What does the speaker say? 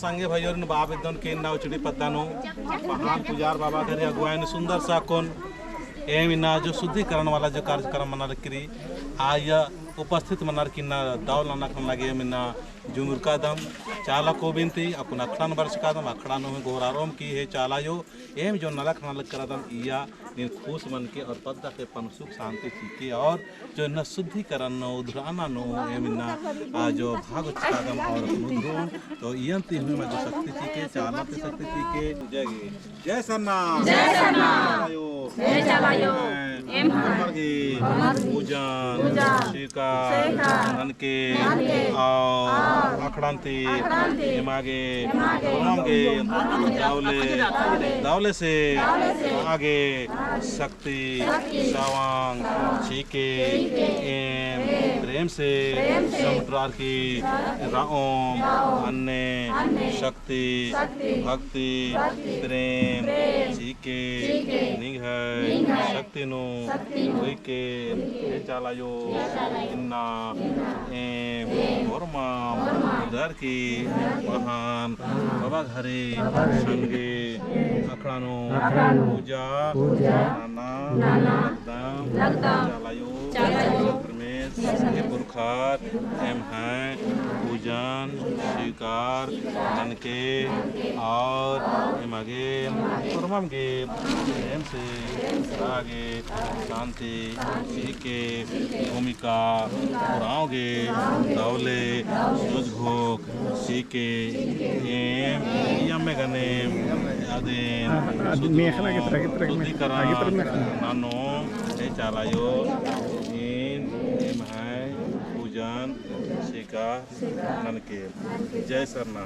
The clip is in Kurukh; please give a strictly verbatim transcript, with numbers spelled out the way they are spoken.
संगे भाइयोरिन बाबा इद्दन के इन्ना उचड़ी पद्दा नू पहान पुजार बाबा धरी अगुवाई नू सुंदर सा कोन एम इन्ना जो शुद्धिकरण वाला जो कार्यक्रम मना लगी रई, आया उपस्थित मनर की इन्ना दव नलख नना लगी एम इन्ना जुमुर कादम। चाला कोबिन ती अक्कुन अखड़न बरचकादम, अखड़ा नू गोहरारोम की हे चाला अयो, एम जो नलख नना लगी रअदम इया नीन खुश मनके और पद्दा ख़ेप्पन सुख शांति चिके और जो इन्ना शुद्धिकरण नू उधराना नू एम इन्ना, आ, जो भाग उचकादम और उधरोम तो इयन ती हूँ जो शक्ति चिके, चाला ती शक्ति चिके। जय सरना। जय सरना। जय चाला अयो। जय चाला अयो। एम हर गे पूजन, पूजन स्वीकार, स्वीकार ननके, ननके और अखड़न ती, अखड़न ती एमा गे, एमा गे दवले, दवले से, दवले से आगे शक्ति, शक्ति चावांग चिके, चिके एम प्रेम से, प्रेम से समटरार की रओम, अन्ने शक्ति, शक्ति, भक्ति, भक्ति, प्रेम, प्रेम, चिके, चिके, निंग्है, निंग्है, शक्ति नू, शक्ति नू, उइके, उइके, हे चाला अयो, हे चाला अयो, इन्ना, इन्ना, एम, एम, होरमाम, होरमाम, उधर की, उधर की, पहान, पहान, बाबा घरे, बाबा घरे, संगे, अखड़ा नू, अखड़ा नू, पूजा, पूजा, नना, नना, लगदम, लगदम, चाला अयो, चाला अयो, परमेस, हे पुरखर, एम्है पूजन स्वीकार ननके और एमा गे होरमाम गे प्रेम से आगे शांति चिके, भूमिका पुराव गे दवले सुझोक चिके एम इयम्मे गने अदिन मेखला गे तरह गे तरह गे शुद्धिकरण आगे तरह मेखला ननोम हे चाला अयो। इन एम्है पूजन स्वीकार ननके। जय सरना।